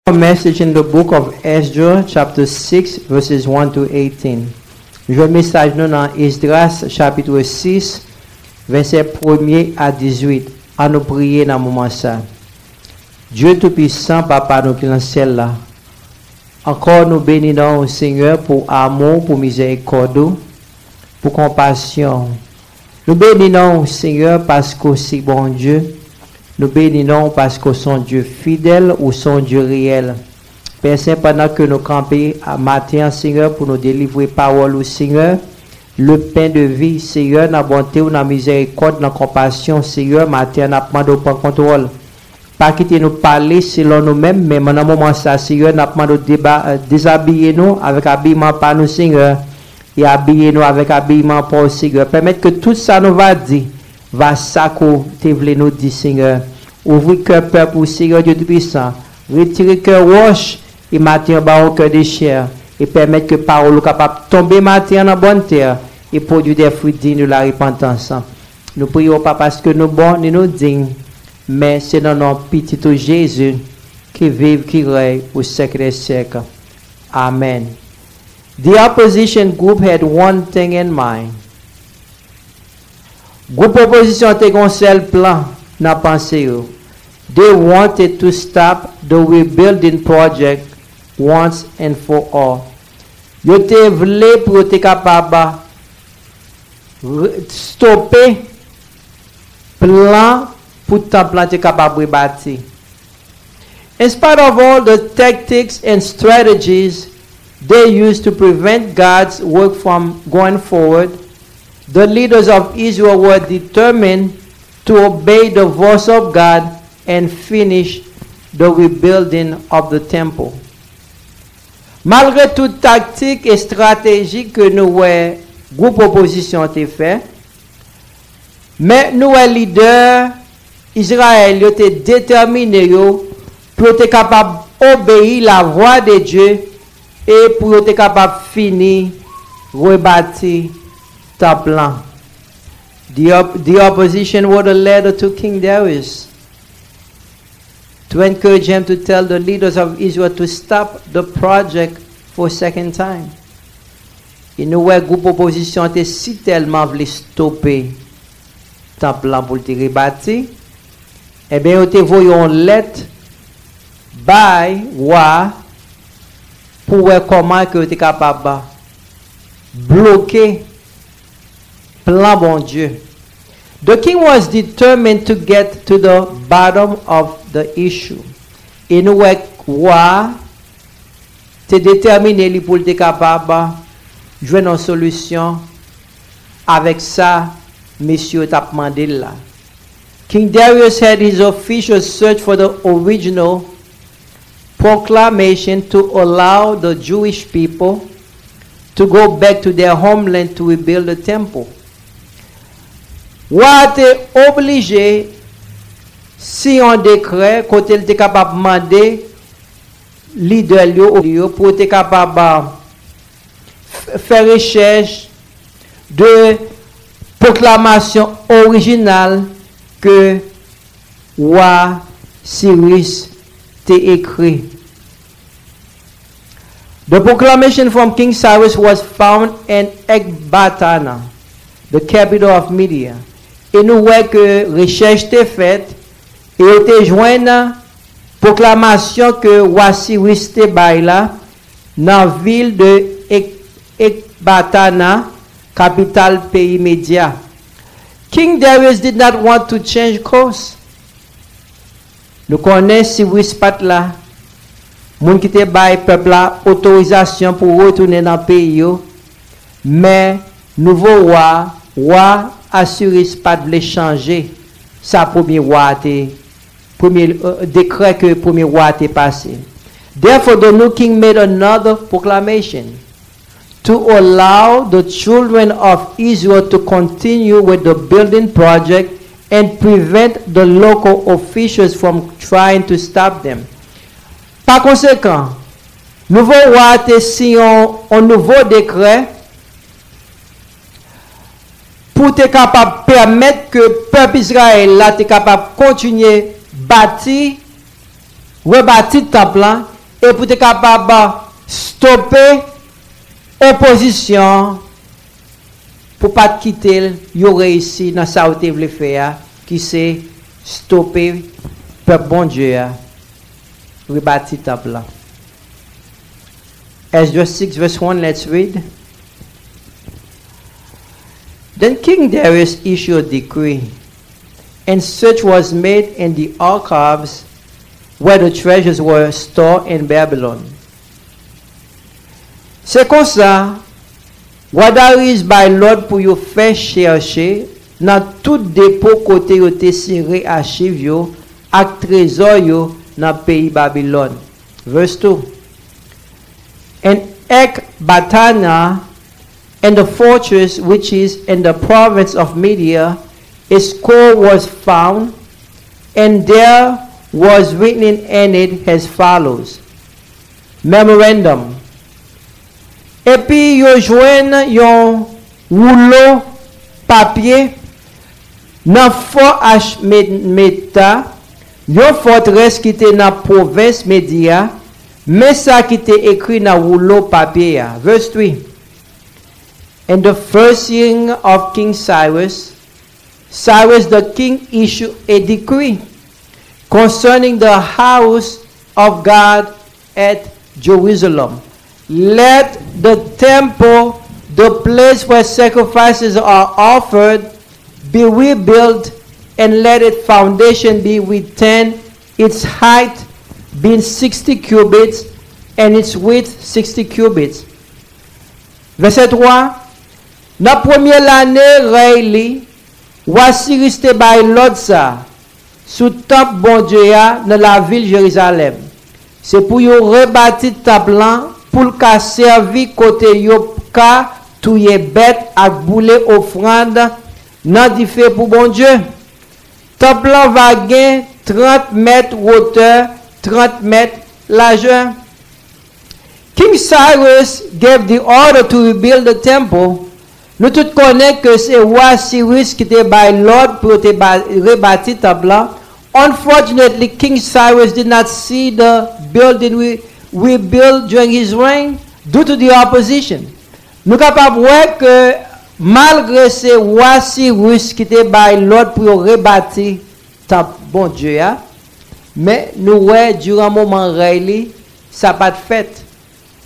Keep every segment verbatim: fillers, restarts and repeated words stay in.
Our message in the book of Esdras, chapter six, verses one to eighteen. Jwenn mesaj nou nan Esdras, chapit sis, vèsè premye a dizuit. Ann nou priye nan moman sa. Dye Toupisan, Papa nou ki nan syèl la, ankò nou beni non w, Senyè, pou amou, pou mizèrikòd ou, pou konpasyon w. Nou beni non w, Senyè, paske w se Bondye. Nou beni non w paske w se yon Dye fidèl, ou se yon Dye reyèl. Pè Sen, pandan ke nou kanpe a maten an, Senyè, pou nou delivre pawòl ou, Senyè, le pen de vi, Senyè, nan bonte w, nan mizèrikòd, nan konpasyon, Senyè, maten an, n ap mande w pran kontwòl. Pa kite nou pale selon nou menm, men nan moman sa, Senyè, n ap mande w deba-, dezabiye nou avèk abiman pa nou, Senyè, e abiye nou avèk abiman pa w, Senyè. Pèmèt ke tout sa nou va di va sa ke w te vle nou di, Senyè. Ouvri kè pèp ou, Senyè Dye Toupisan. Retire kè wòch e maten an ba w yon kè de chè, e pèmèt ke pawòl ou kapab tonbe maten an nan bòn tè e pwodui de fwi dign de la repantans. Nou priye w, Papa, paske nou bon, ni nou dign, men se nan non Pitit ou Jezi, ki viv, ki rèy pou syèk dè syèk. Amèn. The opposition group had one thing in mind. Gwoup opozisyon te gen yon sèl plan nan panse yo. They wanted to stop the rebuilding project once and for all. Yo te vle pou yo te kapab re-, stope plan pou tanp lan te kapab rebati. In spite of all the tactics and strategies they used to prevent God's work from going forward, the leaders of Israel were determined to obey the voice of God and finish the rebuilding of the temple. Malgre tout taktik e estrateji ke nou wè gwoup opozisyon te fè, men nou wè lidè Izrayèl yo te detèmine yo pou yo te kapab obeyi lavwa de Dye e pou yo te kapab fini rebati tanp lan. The, op- the opposition wrote a letter to King Darius to encourage him to tell the leaders of Israel to stop the project for a second time. E nou wè gwoup opozisyon te si tèlman vle stope tanp lan pou l te rebati, ebyen, yo te voye yon lèt bay wa pou wè kòman ke yo te kapab bloke plan Bondye. The king was determined to get to the bottom of the issue. E nou wè wa te detèmine li pou l te kapab jwenn yon solisyon avèk sa mesye yo t ap mande l la. King Darius had his officials search for the original proclamation to allow the Jewish people to go back to their homeland to rebuild the temple. Wa a te oblije siyen yon dekrè kote l te kapab mande lidè l yo, yo pou yo te kapab, ah, f- fè rechèch de pwoklamasyon orijinal ke wa Siris te ekri. The proclamation from King Cyrus was found in Ecbatana, the capital of Media. E nou wè ke rechèch te fèt e yo te jwenn pwoklamasyon ke wa Siris te bay la nan vil de Ek- Ekbatana, kapital peyi Medya. King Darius did not want to change course. Nou konnen Siris pa t la, moun ki te bay pèp la otorizasyon pou retounen nan peyi yo, men nouvo wa, wa Asiris pa t vle chanje sa premye wa a te, premye, euh, dekrè ke premye wa a te pase. Therefore, the new king made another proclamation to allow the children of Israel to continue with the building project and prevent the local officials from trying to stop them. Pa konsekan, nouvo wa a te siyen yon nouvo dekrè pou te kapab pèmèt ke pèp Izrayèl la te kapab kontinye bati, rebati tanp lan, e pou te kapab stope opozisyon pou pa t kite l yo reyisi nan sa yo te vle fè a, ki se stope pèp Bondye a rebati tanp lan. Esdras six verse one, let's read. Then King Darius issued a decree, and search was made in the archives where the treasures were stored in Babylon. Se konsa, wa Darius bay lòd pou yo fè chèche nan tout depo kote yo te sere achiv yo ak trezò yo nan peyi Babilòn. Verse two. In Ecbatana, in the fortress which is in the province of Media, a scroll was found, and there was written in it as follows: Memorandum. Epi yo jwenn yon woulo papye nan fò Achmeta, yon fòtrès ki te nan pwovens Medi a, men sa ki te ekri nan woulo papye a. Verse three. In the first year of King Cyrus, Cyrus the king issued a decree concerning the house of God at Jerusalem. Let the temple, the place where sacrifices are offered, be rebuilt, and let its foundation be retained, its height being sixty cubits and its width sixty cubits. Vèsè twa. Nan premye lane rèy li, wa Siris te bay lòd sa a sou tanp Bondye a nan lavil Jerizalèm. Se pou yo rebati tanp lan pou l ka sèvi kote yo ka touye bèt ak boule ofrann nan dife pou Bondye. Tanp lan va gen trant mèt wotè, trant mèt lajè. King Cyrus gave the order to rebuild the temple. Nou tout konnen ke se wa Siris ki te bay lòd pou yo te ba- rebati tanp lan. Unfortunately, King Cyrus did not see the building re- rebuilt during his reign due to the opposition. Nou kapab wè ke malgre se wa Siris ki te bay lòd pou yo rebati tanp Bondye a, men nou wè diran moman rèy li, sa pa t fèt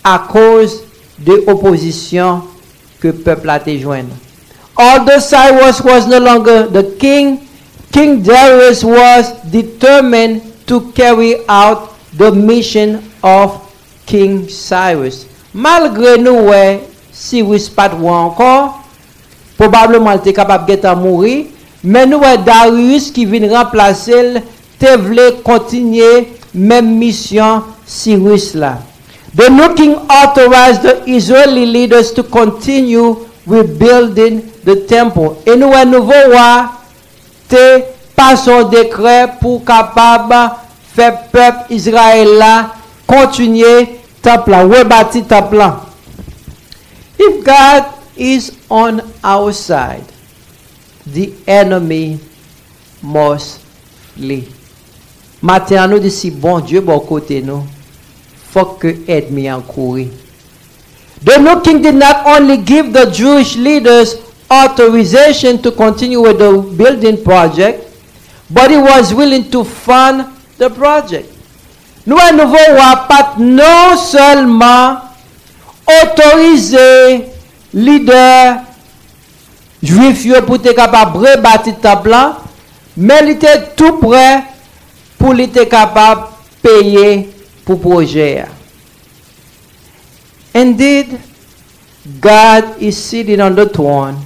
akoz de opozisyon ke pèp la te jwenn. Although Cyrus was no longer the king, King Darius was determined to carry out the mission of King Cyrus. Malgre nou wè Siris pa t wa ankò, pwobableman l te kapab gentan mouri, men nou wè Darius ki vin ranplase l te vle kontinye menm misyon Siris la. The new king authorized the Israeli leaders to continue rebuilding the temple. E nou wè nouvo wa te pase yon dekrè pou kapab fè pèp Izrayèl la kontinye tanp lan, rebati tanp lan. If God is on our side, the enemy must flee. Maten an, nou di si Bondye bò kote nou, fòk ke ènmi an kouri. The new king did not only give the Jewish leaders authorization to continue with the building project, but he was willing to fund the project. Nou wè nouvo wa pa t non sèlman otorize lidè jwif yo pou te kapab rebati tanp lan, men li te tou prè pou li te kapab peye pou pwojè a. Indeed, God is sitting on the throne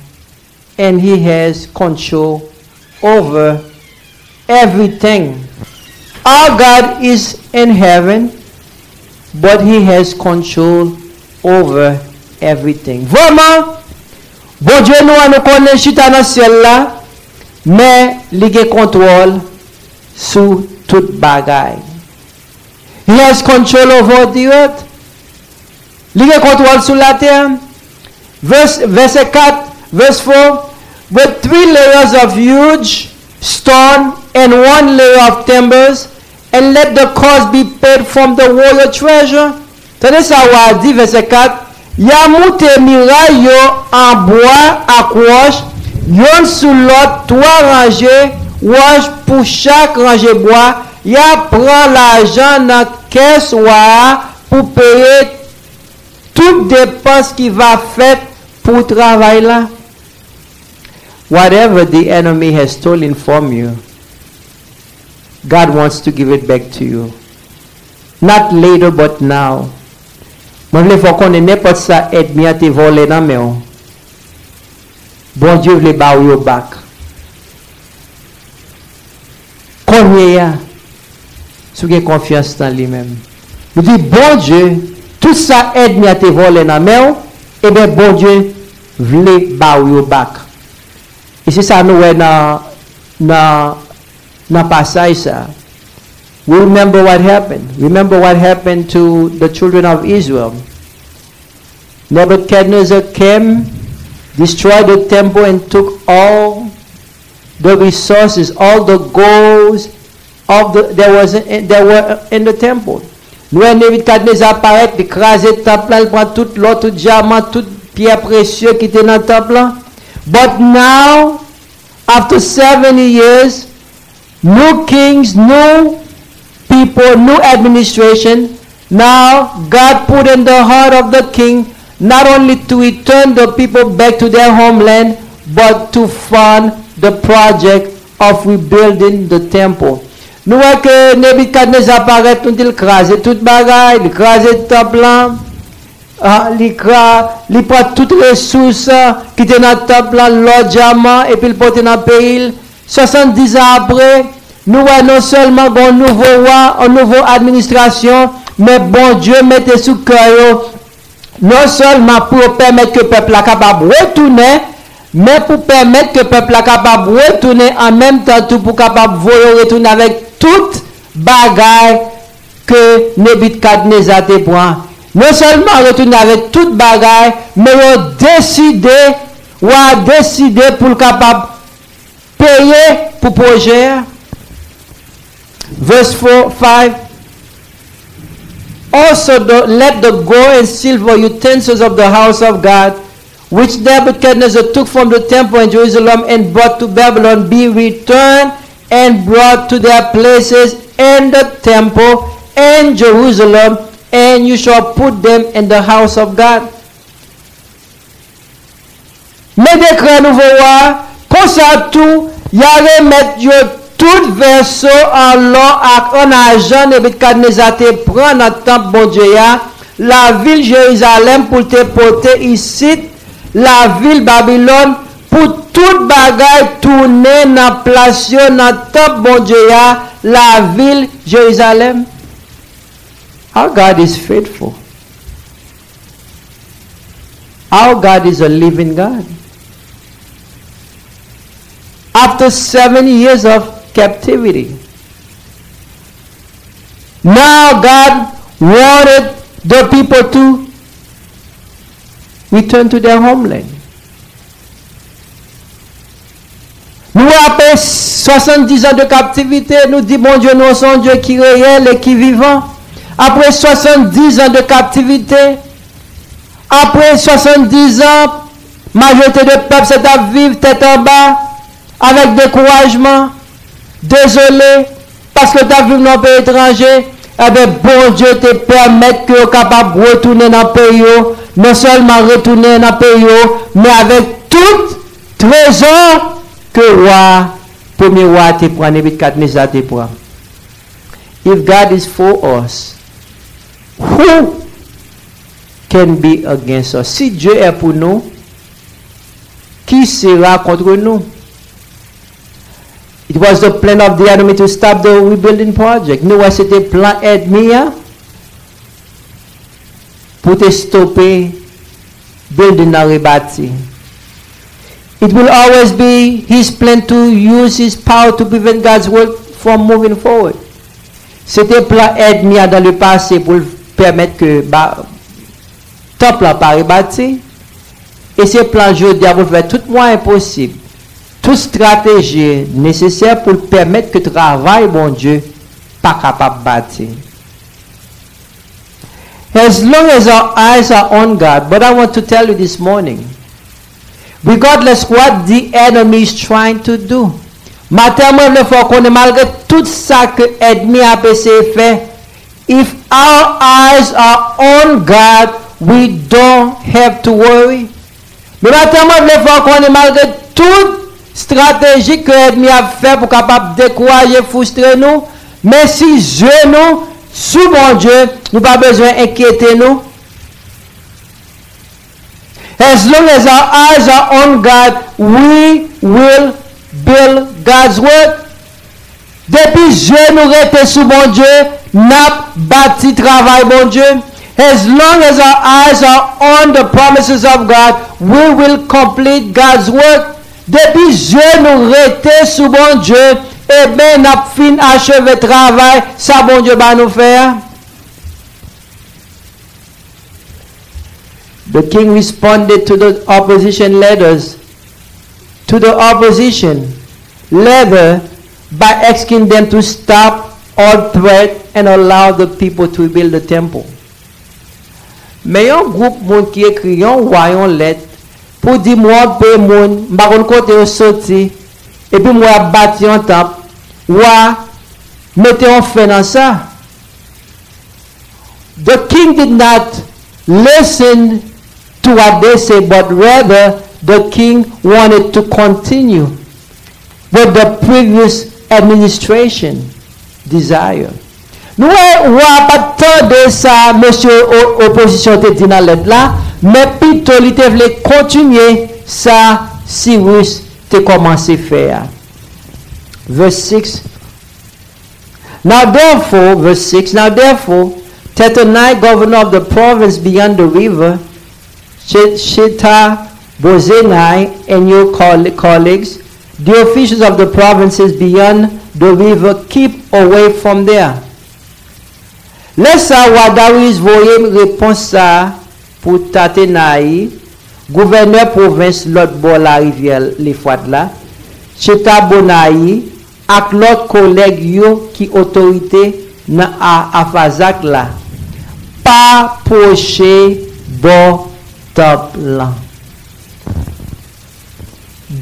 and he has control over everything. Our God is in heaven, but he has control over everything. Vrèman, Bondye nou an, nou konnen chita nan syèl la, men li gen kontwòl sou tout bagay. He has control over the earth. Li gen kontwòl sou latè. Verse, vèsè kat, verse four, with three layers of huge stone and one layer of timbers, And let the cost be paid from the royal treasure. Tande sa wa a di, vèsè kat, y a moute miray yo an bwa ak wòch, yonn sou lòt, twa ranje wòch pou chak ranje bwa, y a pran lajan nan kès wa a pou peye tout depans ki va fèt pou travay la. Whatever the enemy has stolen from you, God wants to give it back to you. Not later, but now. Mwen vle fè w konnen nenpòt sa ènmi an te vòlè nan men w, Bondye vle ba w yo back. Kounye a, si w gen konfyans nan li menm. Nou di, Bondye, tout sa ènmi an te vòlè nan men w, ebyen, Bondye vle ba w yo back. E se sa nou wè nan, nan, nan pasaj sa. We remember what happened. Remember what happened to the children of Israel. Nebuchadnezzar came, destroyed the temple, and took all the resources, all the golds of the, there was in, there were in the temple. Nou wè Nebikadneza parèt, li kraze tanp lan, li pran tout lò, tout dyaman, tout pyè presye ki te nan tanp lan. But now, after seventy years, new kings, new people, new administration. Now, God put in the heart of the king not only to return the people back to their homeland, but to fund the project of rebuilding the temple. Nou wè ke Nebikadneza parèt, nou di l kraze tout bagay, li kraze tanp lan, ah, li kra, li pran tout resous, ah, ki te nan tanp lan, lò, dyaman, epi l pote nan peyi l. Swasanndiz an apre, nou wè non sèlman gon nouvo wa, yon nouvo administrasyon, men Bondye mete sou kè yo, non sèlman pou yo pèmèt ke pèp la kapab retounen, men pou pèmèt ke pèp la kapab retounen an menm tan tou pou kapab voye yo retounen avèk tout bagay ke Nebikadneza te pran. Non sèlman retounen avèk tout bagay, men yo deside, wa a deside pou l kapab peye pou pwojè a. Verse four, five. Also, the, let the gold and silver utensils of the house of God, which Nebuchadnezzar took from the temple in Jerusalem and brought to Babylon, be returned and brought to their places in the temple in Jerusalem, and you shall put them in the house of God. Men dekrè nouvo wa a, konsa tou, y a remèt yo tout vèso an lò ak an ajan Nebikadneza te pran nan tanp Bondye a, lavil Jerizalèm, pou l te pote isit, lavil Babilòn, pou tout bagay tounen nan plas yo nan tanp Bondye a, lavil Jerizalèm. Our God is faithful. Our God is a living God. After seventy years of captivity, now God wanted the people to return to their homeland. Nou apre swasanndizan de kaptivite, nou di Bondye nou se yon Dye ki reyèl e ki vivan. Apre swasanndizan de kaptivite, apre swasanndizan, majorite de pèp sa t ap viv tèt anba, avèk dekourajman, dezole, paske yo t ap viv nan yon peyi etranje, ebyen, Bondye te pèmèt ke yo kapab retounen nan peyi yo, non sèlman retounen nan peyi yo, men avèk tout trezò ke wa, premye wa te pran, Nebikadneza te pran. If God is for us, who can be against us? Si Dye est pour nous, qui sera contre nous? It was the plan of the enemy to stop the rebuilding project. Nou wè se te plan ènmi an pou te stope building nan rebati. It will always be his plan to use his power to prevent God's work from moving forward. Se te plan ènmi an dans le passé pou l pèmèt ke ba, tanp lan pa rebati. E se plan jodi a pou l fè tout mwayen posib, tout strateji nesesè pou l pèmèt ke travay Bondye pa kapab bati. As long as our eyes are on God, but I want to tell you this morning, regardless what the enemy is trying to do, maten an mwen vle fè w konnen malgre tout sa ke ènmi ap eseye fè, if our eyes are on God, we don't have to worry. Men maten an mwen vle fè w konnen malgre tout estrateji ke ènmi ap fè pou kapab dekouraje, fristre nou, men si zye nou sou Bondye, nou pa bezwen enkyete nou. As long as our eyes are on God, we will build God's work. Depi zye nou rete sou Bondye, n ap bati travay Bondye. As long as our eyes are on the promises of God, we will complete God's work. Depi zye nou rete sou Bondye, ebyen n ap fin acheve travay sa Bondye ba nou fè a. The king responded to the opposition leaders, to the opposition leader by asking them to stop all threat and allow the people to rebuild the temple. Men yon gwoup moun ki ekri yon wa yon lèt pou di m wè yon pe moun, m pa konn kote yo soti, epi m wè y ap bati yon tanp, wa, mete yon fen nan sa. The king did not listen to what they say, but rather the king wanted to continue with the previous administration desire. Nou wè, wa pa t tande sa mesye o- opozisyon te di nan lèt la, men pito li te vle kontinye sa Sirus te kòmanse fè a. Verse six. Now therefore, verse six, now therefore, Tattenai, governor of the province beyond the river, She- Shetar Bozenai, and your coll- colleagues, the officials of the provinces beyond the river, keep away from there. Lè sa a, wa Darius voye repons sa a pou Tatenayi, gouvènè pwovens lòt bò larivyè Lefrat la, Cheta Bonayi, ak lòt kolèg yo ki otorite nan A- Afazak la, pa pwoche bò tanp lan.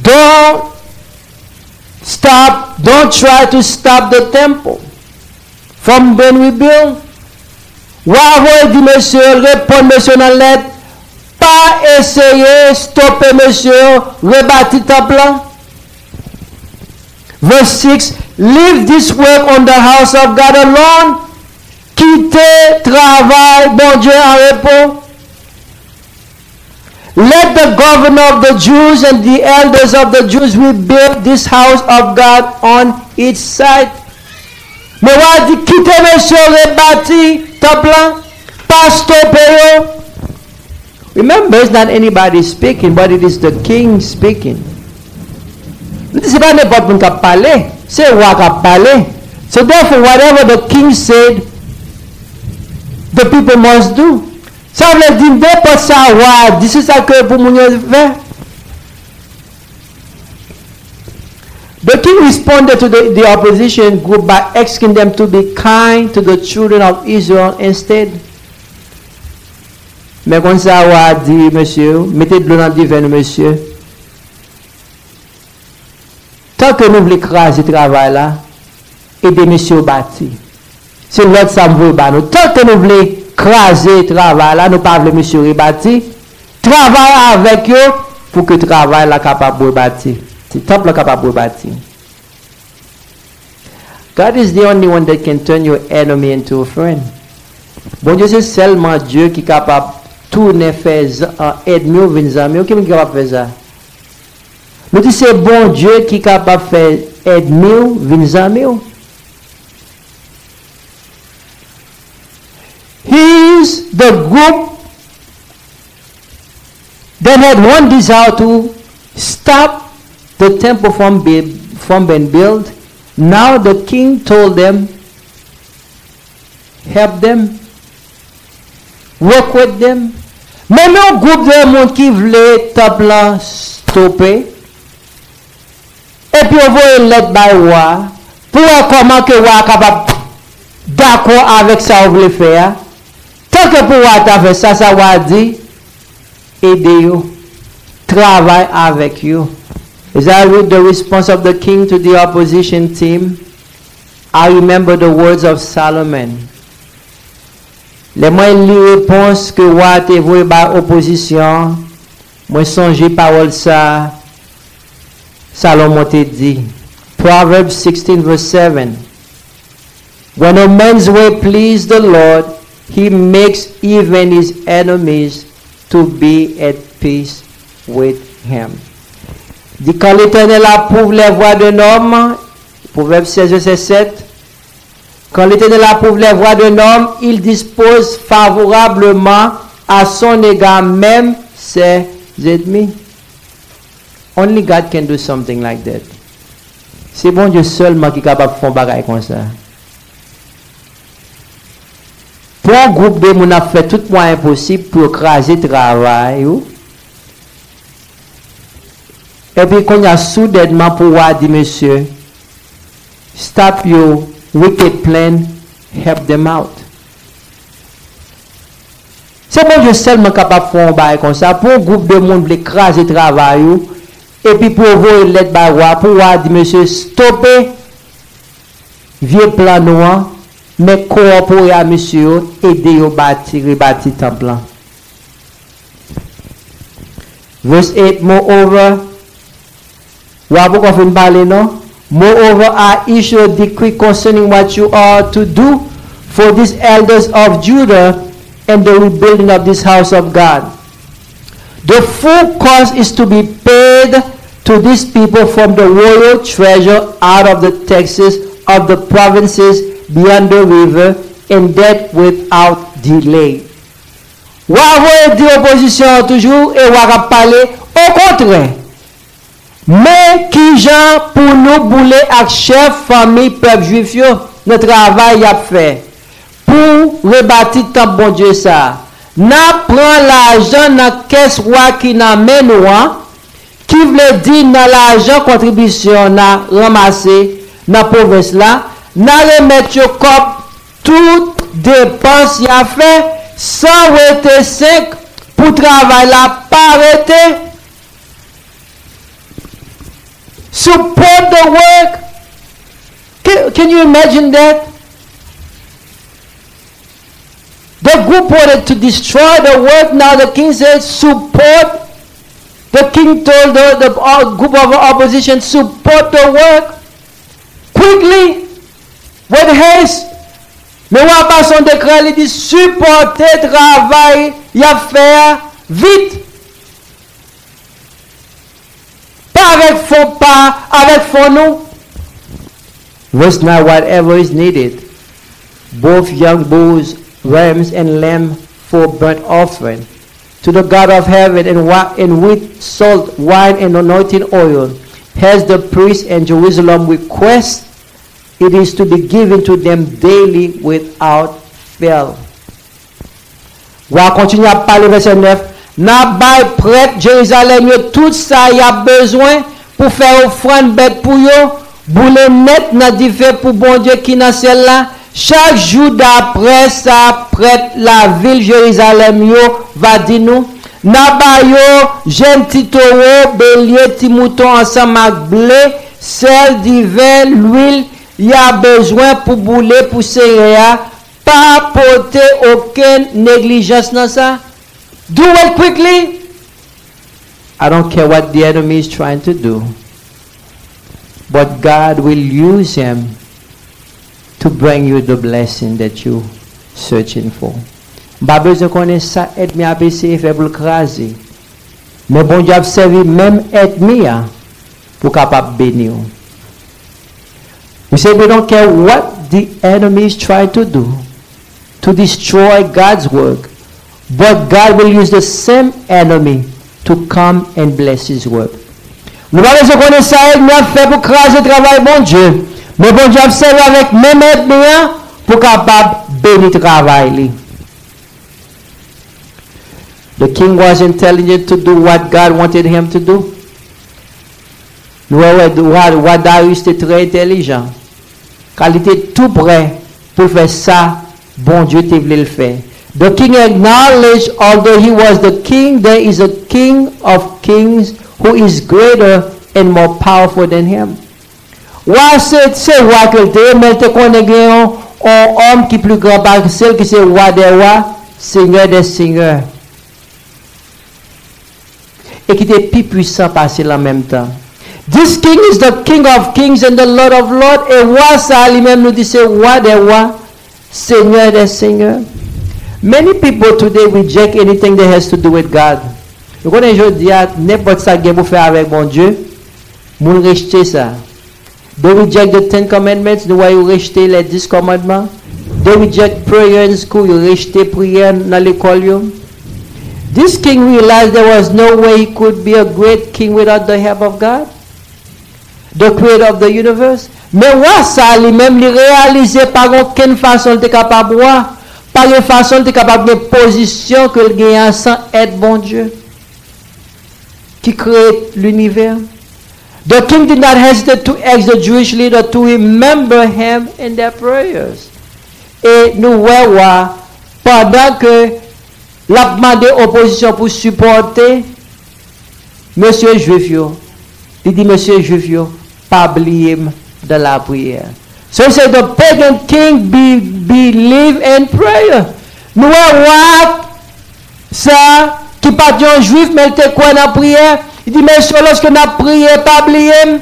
Don't stop, don't try to stop the temple from being rebuilt. Wa a voye di mesye yo, l reponn mesye yo nan lèt, pa eseye stope mesye yo rebati tanp lan. Verse six, leave this work on the house of God alone. Kite travay Bondye an repo. Let the governor of the Jews and the elders of the Jews rebuild this house of God on its site. Men wa a di, kite mesye yo rebati tanp lan, pa stope yo. Remember, it's not anybody speaking, but it is the king speaking. Li di, se pa nenpòt moun k ap pale, se wa k ap pale. So therefore, whatever the king said, the people must do. Sa vle di, nenpòt sa wa a di, se sa ke pou moun yo fè. The king responded to the, the opposition group by asking them to be kind to the children of Israel instead. Men konn sa wa a di mesye yo, mete dlo nan diven nou, mesye. Tan ke nou vle kraze travay la, ede mesye yo bati. Se lòd sa m voye ba nou. Tan ke nou vle kraze travay la, nou pa vle mesye yo rebati, travay avèk yo pou ke travay la kapab rebati. Tanp lan kapab rebati. God is the only one that can turn your enemy into a friend. Bondye se sèlman Dye ki kapab tounen fè zan- ènmi w vin zanmi w. Ki moun ki kapab fè sa? Nou di se Bondye ki kapab fè ènmi w vin zanmi w. He is the group that had one desire to stop the temple from, be, from being built. Now the king told them, help them, work with them. Menm yon gwoup de moun ki vle tanp lan stope, epi yo voye lèt bay wa a, pou wè kòman ke wa a kapab dakò avèk sa w vle fè a, tanke pou wa ta fè sa, sa wa di, ede yo, travay avèk yo. As I read the response of the king to the opposition team, I remember the words of Solomon. Lè mwen li repons ke wa te voye bay opozisyon an, mwen sonje pawòl sa Salomon te di. Proverbs sixteen verse seven. When a man's way please the Lord, he makes even his enemies to be at peace with him. Di, kan Letènèl apwouv lè vwa de nòm, Pwovèb sèz vèsè sèt, quand l'Éternel approuve les voies d'un homme, il dispose favorablement à son égard même ses ennemis. Only God can do something like that. Se Bondye sèlman ki kapab fè yon bagay konsa. Pou yon gwoup de moun ap fè tout mwayen posib pou yo kraze travay ou, epi kounye a soudènman pou wa di mesye, stop your wicked plan, help them out. Se Bondye sèlman kapab fè yon bagay konsa. Pou yon gwoup de moun vle kraze travay ou, epi pou yo voye lèt bay wa, pou wa di mesye, stope vye plan nou an, men kowopore a mesye yo, ede yo bati, rebati tanp lan. Verse eight, moreover, wa poko fin pale non. Moreover, I issue a decree concerning what you are to do for these elders of Judah and the rebuilding of this house of God. The full cost is to be paid to these people from the royal treasure out of the taxes of the provinces beyond the river, and that without delay. Wa voye di opozisyon an toujou, e wa k ap pale, okontrè, men kijan pou nou boule ak chèf fanmi pèp jwif yo nan travay y ap fè pou rebati tanp Bondye sa a. N ap pran lajan nan kès wa ki nan men nou an, ki vle di nan lajan kontribisyon n a ranmase nan pwovens la, n a remèt yo kòb tout depans y a fè, san wete senk, pou travay la pa rete. Support the work. Can, can you imagine that? The group wanted to destroy the work. Now the king said, support. The king told the, the uh, group of opposition, support the work quickly, with haste. Men wa pase yon dekrè, li di, sipòte travay y ap fè a vit. Pa avèk fon pa, avèk fon nou. Verse nine, whatever is needed, both young bulls, rams, and lamb for burnt offering, to the God of heaven, and, wi- and with salt, wine, and anointing oil, as the priests in Jerusalem request, it is to be given to them daily without fail. Wa kontinye ap pale, vèsè nèf, n ap bay prèt Jerizalèm yo tout sa y ap bezwen pou fè ofrann bèt pou yo, boule nèt nan dife pou Bondye ki nan syèl la, chak jou, daprè sa prèt lavil Jerizalèm yo va di nou. N a ba yo jèn ti towo, belye, ti mouton ansanm ak ble, sèl, diven, lwil y a bezwen pou boule pou Senyè a. Pa pote okenn neglijans nan sa. Do it quickly. I don't care what the enemy is trying to do, but God will use him to bring you the blessing that you searching for. M pa bezwen konnen sa ènmi a ap eseye fè pou l kraze. Men Bondye ap sèvi menm ènmi a pou kapab beni w. We say we don't care what the enemy is trying to do to destroy God's work, but God will use the same enemy to come and bless his work. Nou pa bezwen konnen sa ènmi ap fè pou kraze travay Bondye, men Bondye ap sèvi avèk menm ènmi an pou kapab beni travay li. The king was intelligent to do what God wanted him to do. Nou wè, wè, wa, wa Darius te trè entèlijan. Kan li te tou prè pou l fè sa Bondye te vle l fè. The king acknowledged, although he was the king, there is a king of kings who is greater and more powerful than him. Wa se, se wa ke l te ye, men l te konnen gen yon, yon òm ki pli gran pase l, ki se wa dè wa, senyè dè senyè. E ki te pi pwisan pase l an menm tan. This king is the king of kings and the lord of lords. E wa sa a li menm nou di se wa dè wa, senyè dè senyè. Many people today reject anything that has to do with God. Nou konnen jodi a, nenpòt sa gen pou fè avèk Bondye, moun rejte sa. They reject the Ten Commandments, nou wè yo rejte les dix commandements. They reject prayer in school, yo rejte priyè nan lekòl yo. This king realized there was no way he could be a great king without the help of God, the creator of the universe. Men wa sa a li menm, li reyalize pa gen okenn fason li te kapab wa, pa gen fason li te kapab gen pozisyon ke l genyen an san èd Bondye ki kreye linivè. The king did not hesitate to ask the Jewish leader to remember him in their prayers. E nou wè wa, pandan ke l ap mande opozisyon pou sipòte mesye jwif yo, li di mesye jwif yo, pa bliye m nan lapriyè. So he said the pagan king be, believe in prayer. Nou wè wa sa ki pa t yon jwif, men l te kwè nan priyè. Li di, mesye, lòske n ap priye, pa bliye m.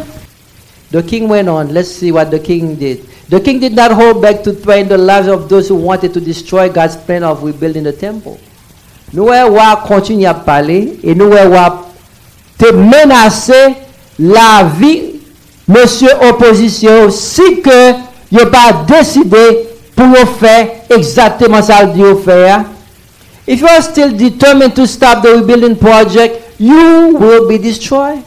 The king went on. Let's see what the king did. The king did not hold back to threaten the lives of those who wanted to destroy God's plan of rebuilding the temple. Nou wè wa kontinye ap pale, e nou wè wa te menase lavi mesye opozisyon yo si ke yo pa deside pou yo fè egzakteman sa l di yo fè a. If you are still determined to stop the rebuilding project, you will be destroyed.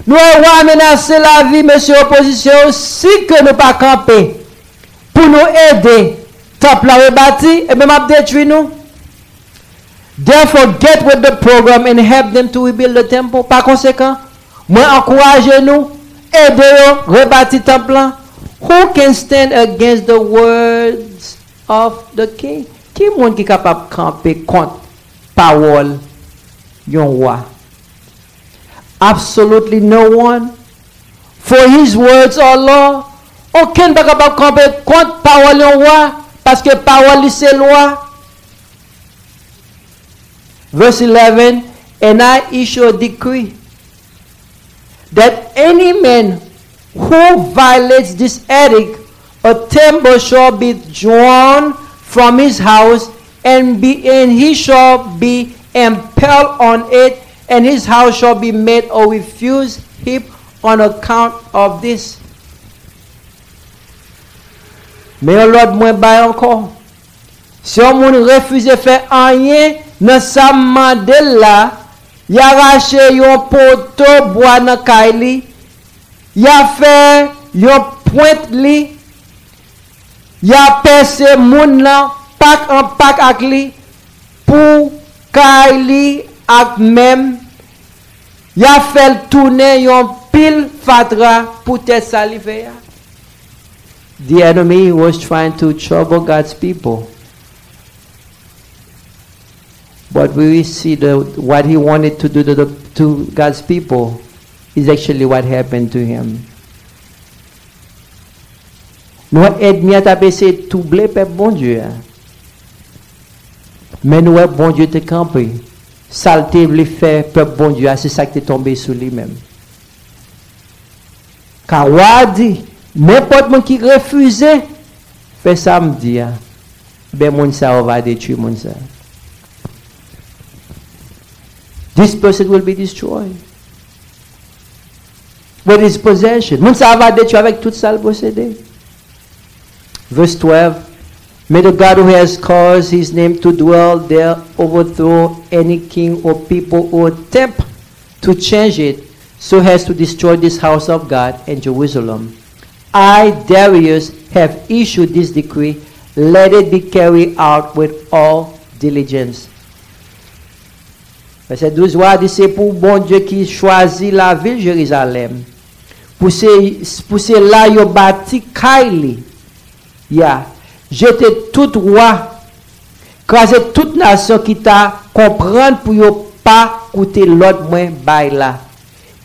Nou wè wa menase lavi mesye opozisyon yo si ke nou pa kanpe pou nou ede tanp lan rebati, ebyen m ap detwi nou. Therefore, get with the program and help them to rebuild the temple. Pa konsekan, mwen ankouraje nou, ede yo rebati tanp lan. Who can stand against the words of the king? Ki moun ki kapab kanpe kont pawòl yon wa? Absolutely no one. For his words are law. Okenn pa kapab kanpe kont pawòl yon wa, paske pawòl li se lwa. Verse eleven, and I issue a decree that any man who violates this edict, a timber shall be drawn from his house, and be, and he shall be impaled on it, and his house shall be made a refuse heap on account of this. Men yon lòd mwen bay ankò. Si yon moun refize fè anyen nan sa m mande l la, y a rache yon poto bwa nan kay li, y a fè yon pwent li, y a pèse moun nan pak an pak ak li pou kay li ak menm, y a fè l tounen yon pil fatra poutèt sa li fè a. The enemy was trying to trouble God's people. But we will see the, what he wanted to do to, the, to God's people is actually what happened to him. Nou wè ènmi a t ap eseye twouble pèp Bondye a. Men nou wè Bondye te kanpe. Sa l te vle fè pèp Bondye a, se sa k te tonbe sou li menm. Ka wa a di, nenpòt moun ki refize fè sa m di a, ben moun sa yo va detwi moun sa. This person will be destroyed with his possession. Moun sa va detwi avèk tout sa l posede. Verse twelve. May the God who has caused his name to dwell there overthrow any king or people who attempt to change it so as to destroy this house of God and Jerusalem. I, Darius, have issued this decree. Let it be carried out with all diligence. Vèsè douz, wa a di, se pou Bondye ki chwazi lavil Jerizalèm, pou se, pou se la yo bati kay li. Ya, jete tout wa, kraze tout nasyon ki ta konprann pou yo pa koute lòd mwen bay la,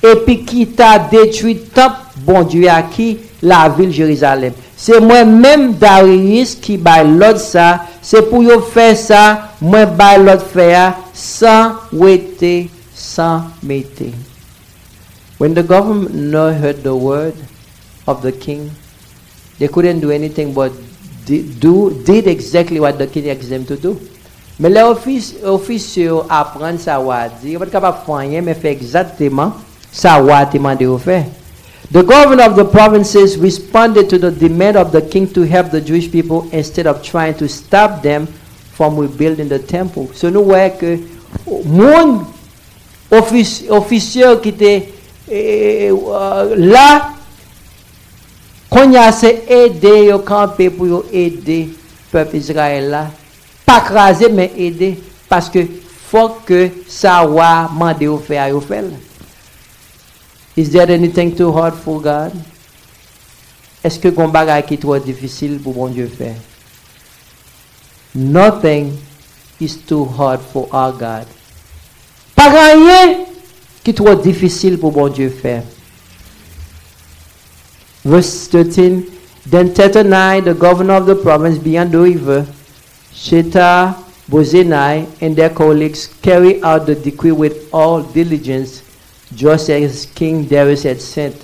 epi ki ta detwi tanp Bondye a ki lavil Jerizalèm. Se mwen menm, Dariyis, ki bay lòd sa, se pou yo fè sa mwen bay lòd fè a, san wete, san mete. When the governor heard the word of the king, they couldn't do anything but di- do did exactly what the king asked them to do. Men lè ofis- ofisye yo aprann sa wa a di, yo pa t kapab fè anyen men fè egzakteman sa wa a te mande yo fè. The governor of the provinces responded to the demand of the king to help the Jewish people instead of trying to stop them from rebuilding the temple. So nou wè ke moun ofis- ofisye yo ki te eh, eh, la, kounye a se ede yo kanpe pou yo ede pèp Izrayèl la. Pa kraze men ede, paske fòk ke sa wa mande yo fè a yo fè l. Is there anything too hard for God? Èske gon bagay ki twò difisil pou Bondye fè? Nothing is too hard for our God. Pa gen anyen ki twò difisil pou Bondye fè. Verse thirteen. Then Tattenai, the governor of the province beyond the river, Shethar Bozenai, and their colleagues carried out the decree with all diligence, just as King Darius had sent.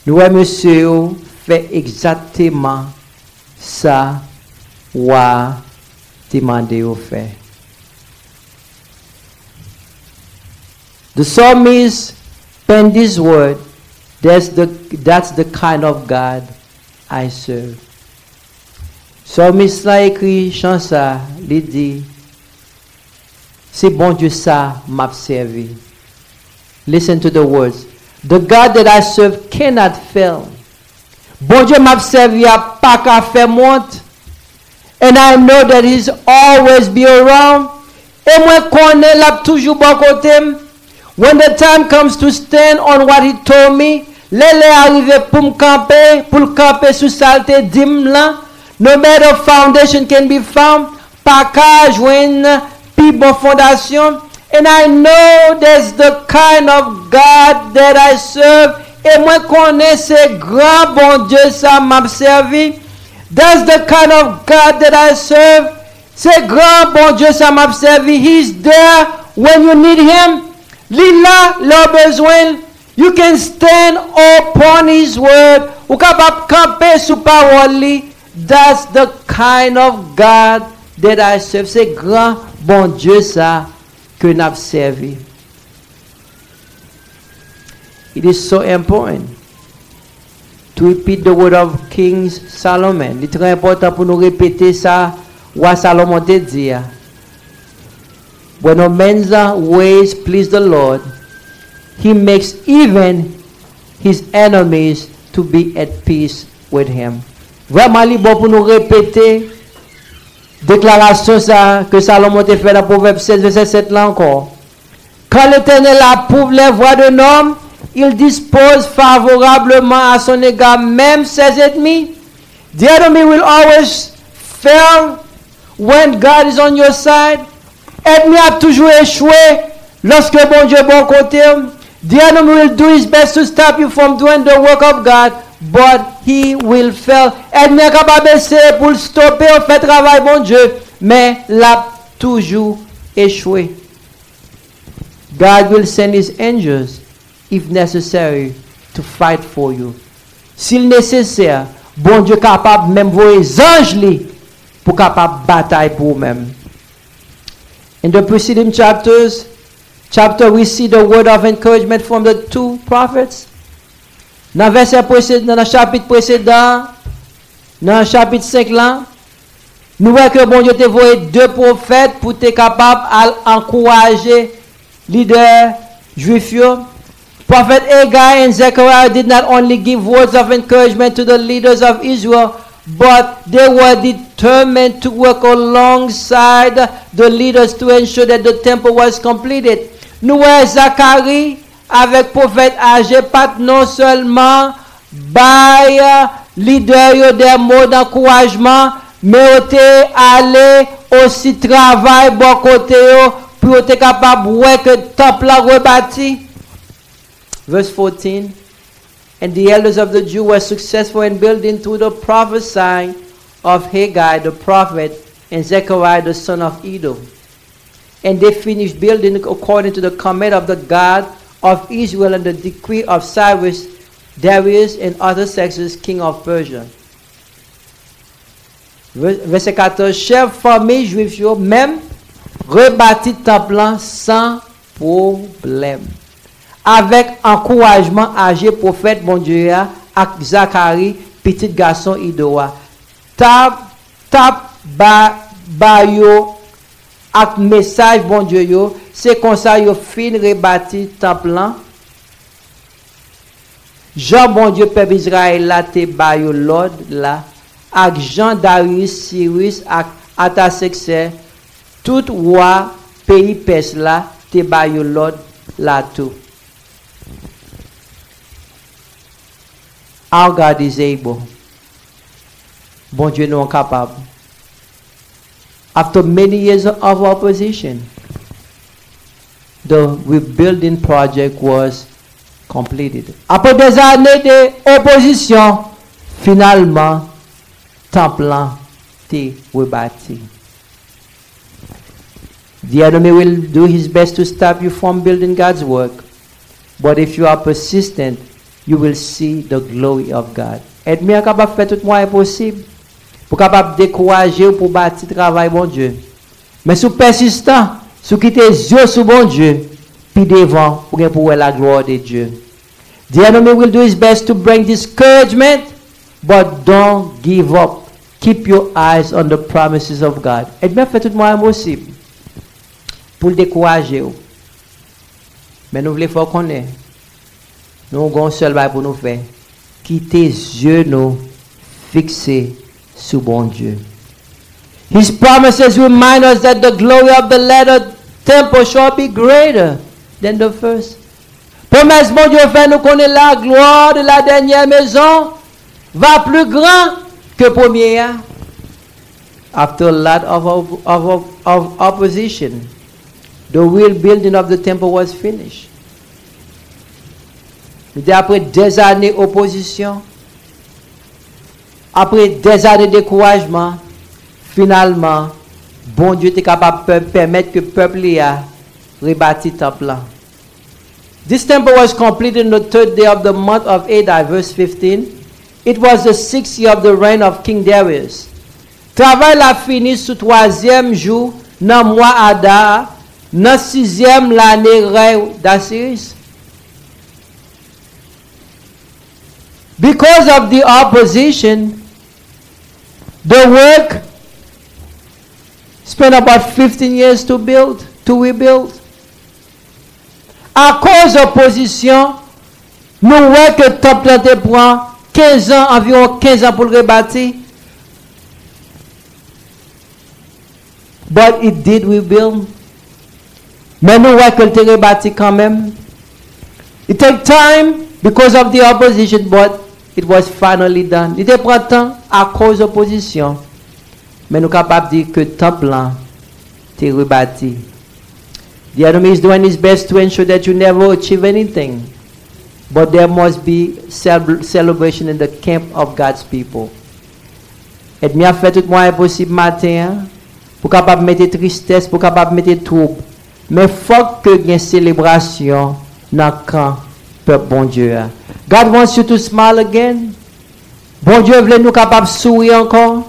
Nou wè mesye yo fè egzakteman sa wa a te mande yo fè. The psalmist penned this word, that's the, that's the kind of God I serve. Psalmist la ekri chan sa, li di, se Bondye sa m ap sèvi. Listen to the words. The God that I serve cannot fail. Bondye m ap sèvi a pa ka fè m wont. And I know that he's always be around. E mwen konnen l ap toujou bò kote m. When the time comes to stand on what he told me, lè lè a rive pou m kanpe, pou l kanpe sou sa l te di m lan, no better foundation can be found, pa ka jwenn pi bon fondasyon. And I know that's the kind of God that I serve. E mwen konnen se gran Bondye sa m ap sèvi. That's the kind of God that I serve. Se gran Bondye sa m ap sèvi. He's there when you need him. Li la lè w bezwen l. You can stand upon his word. Ou kapab kanpe sou pawòl li. That's the kind of God that I serve. Se gran Bondye sa ke n ap sèvi. It is so important to repeat the word of King Solomon. Li trè enpòtan pou nou repete sa wa Salomon te di a. When a man's ways please the Lord, he makes even his enemies to be at peace with him. Vrèman, li bon pou nou repete deklarasyon sa ke Salomon te fè nan Pwovèb sèz, vèsè sèt la ankò. Quand l'Éternel approuve les voies d'un homme, il dispose favorablement à son égard même ses ennemis. The enemy will always fail when God is on your side. Ènmi ap toujou echwe lòske Bondye bò kote w. The enemy will do his best to stop you from doing the work of God, but he will fail. Ènmi an kapab eseye pou l stope w fè travay Bondye, men l ap toujou echwe. God will send his angels if necessary to fight for you. Si l nesesè, Bondye kapab menm voye zanj li pou kapab batay pou ou menm. In the preceding chapters, chapter, we see the word of encouragement from the two prophets. Nan vèsè presedan, nan chapit presedan, nan chapit senk lan, nou wè ke Bondye te voye de pwofèt pou te kapab al ankouraje lidè jwif yo. Prophet Haggai and Zechariah did not only give words of encouragement to the leaders of Israel, but they were determined to work alongside the leaders to ensure that the temple was completed. Nou wè Zakari avèk pwofèt Aje pa t non sèlman bay lidè yo de mo d'ankourajman, men yo te ale osi travay bò kote yo pou yo te kapab wè ke tanp lan rebati. Verse fourteen. And the elders of the Jew were successful in building through the prophesying of Haggai the prophet and Zechariah the son of Iddo. And they finished building according to the command of the God of Israel and the decree of Cyrus, Darius, and Artaxerxes, king of Persia. Vèsè katòz, chèf fanmi jwif yo menm rebati tanp lan san pwoblèm, avèk ankourajman Aje, pwofèt Bondye a, ak Zakari, pitit gason Ido a. T ap, t ap ba, ba yo ak mesaj Bondye yo, se konsa yo fin rebati tanp lan, jan Bondye pèp Izrayèl la te ba yo lòd la, ak jan Darius, Siris ak Atasekse, tout wa peyi Pès la, te ba yo lòd la tou. Our God is able. Bondye nou an kapab. After many years of opposition, the rebuilding project was completed. Apre dèzane de opozisyon, finalman, tanp lan te rebati. The enemy will do his best to stop you from building God's work, but if you are persistent, you will see the glory of God. Ènmi an kapab fè tout mwayen posib pou kapab dekouraje w pou bati travay Bondye. Men si w pèsistan, si w kite zye w sou Bondye, pi devan, ou gen pou wè la gloire de Dieu. The enemy will do his best to bring discouragement, but don't give up. Keep your eyes on the promises of God. Ènmi an fè tout mwayen posib pou l dekouraje w. Men nou vle fè w konnen, nou gen yon sèl bagay pou nou fè. Kite zye nou fikse sou Bondye. His promises remind us that the glory of the latter temple shall be greater than the first. Pwomès Bondye fè nou konnen la gloire de la dernière maison va plus grand que premier a. After a lot of, of, of, of opposition, the real building of the temple was finished. Li te apre dèzane opozisyon, apre dèzane dekourajman, finalman, Bondye te kapab pè-, pèmèt ke pèp li a rebati tanp lan. This temple was completed in the third day of the month of Adar, verse fifteen. It was the sixth year of the reign of King Darius. Travay la fini sou twazyèm jou nan mwa Adar, nan sizyèm lane rèy Dasiris. Because of the opposition, the work spent about fifteen years to build, to rebuild. Akoz opozisyon, nou wè ke tanp lan te pran kenz an, anviwon kenz an pou l rebati. But it did rebuild. Men nou wè ke l te rebati kanmenm. It take time because of the opposition, but it was finally done. Li te pran tan akoz opozisyon. Men nou kapab di ke tanp lan te rebati. The enemy is doing his best to ensure that you never achieve anything, but there must be cel-, celebration in the camp of God's people. Ènmi ap fè tout mwayen posib maten an pou kapab mete tristès, pou kapab mete twoub. Men fòk ke gen selebrasyon nan kan pèp Bondye a. God wants you to smile again. Bondye vle nou kapab souri ankò.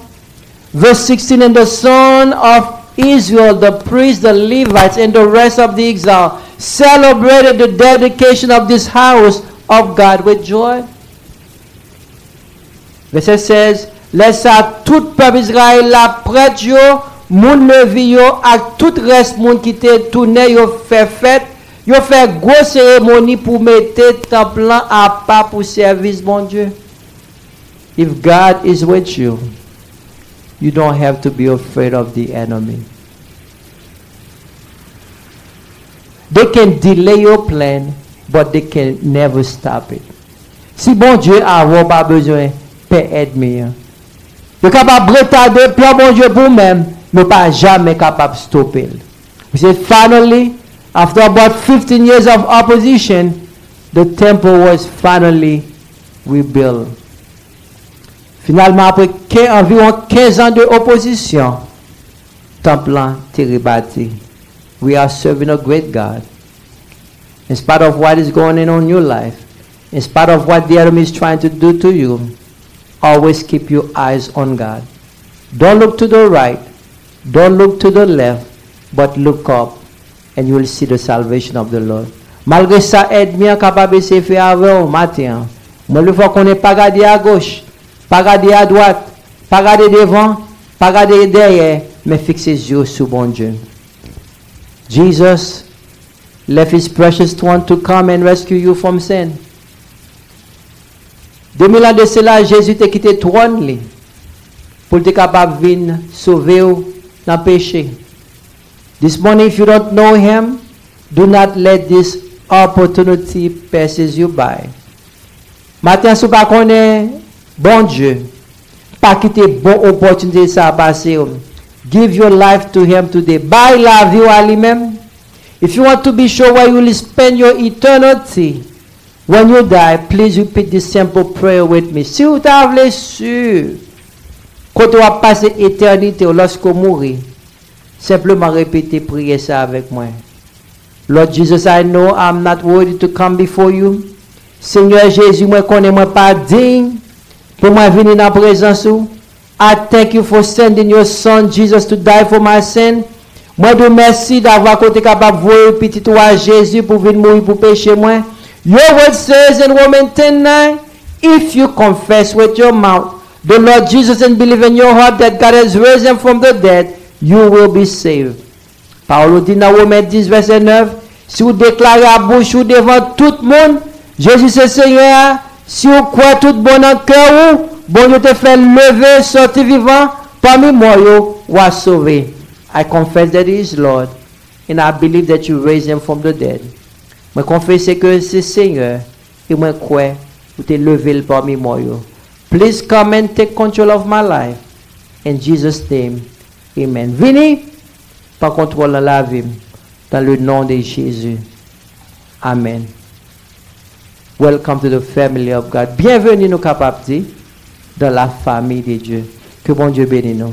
Verse sixteen, and the son of Israel, the priests, the Levites, and the rest of the exile celebrated the dedication of this house of God with joy. Vèsè sèz, lè sa tout pèp Izrayèl la, prèt yo, moun Levi yo, ak tout rès moun ki te tounen yo fè fèt, yo fè gwo seremoni pou mete tanp lan apa pou sèvis Bondye. If God is with you, you don't have to be afraid of the enemy. They can delay your plan, but they can never stop it. Si Bondye avè w, pa bezwen ènmi an. Yo kapab retade plan Bondye pou ou menm, men yo pa janmen kapab stope l. We say, finally, after about fifteen years of opposition, the temple was finally rebuilt. Finalman, apre ken, anviwon kenz an de opozisyon, tanp lan te rebati. We are serving a great God. In spite of what is going on in your life, in spite of what the enemy is trying to do to you, always keep your eyes on God. Don't look to the right, don't look to the left, but look up and you will see the salvation of the Lord. Malgre sa ènmi an kapab eseye fè avè w maten an, mwen vle fè w konnen pa gade agoch, pa gade adwat, pa gade devan, pa gade dèyè, men fikse zye w sou Bondye. Jesus left his precious one to come and rescue you from sin. De mil an de sela, Jezi te kite twòn li pou l te kapab vin sove w nan peche. This morning, if you don't know him, do not let this opportunity passes you by. Maten an, si w pa konnen Bondye, pa kite bon opòtinite sa a pase w. Give your life to him today. Bay lavi w a li menm. If you want to be sure where you will spend your eternity when you die, please repeat this simple prayer with me. Si w ta vle si kote w ap pase etènite w lòske w mouri, senpleman repete priyè sa avèk mwen. Lord Jesus, I know I'm not worthy to come before you. Senyè Jezi, mwen konnen mwen pa diy pou mwen vini nan prezans ou. I thank you for sending your son Jesus to die for my sin. Mwen di w mèsi davwa ke w te kapab voye pitit ou a Jezi pou vin mouri pou peche mwen. Your word says in Romans ten nine, if you confess with your mouth the Lord Jesus and believe in your heart that God has raised him from the dead, you will be saved. Pawòl ou di nan Women dis vèsè nèf, si w deklare a bouch ou devan tout moun Jezi se Senyè a, si w kwè tout bon nan kè ou Bondye te fè l leve sòti vivan pami mò yo, w a sove. I confess that he is Lord and I believe that you raised him from the dead. Mwen konfese ke se Senyè e mwen kwè ou te leve l pami mò yo. Please come and take control of my life. In Jesus' name, amen. Vini pran kontwòl nan lavi m dans le nom de Jésus. Amen. Welcome to the family of God. Byenveni, nou kapab di, dans la famille de Dieu. Ke Bondye beni nou.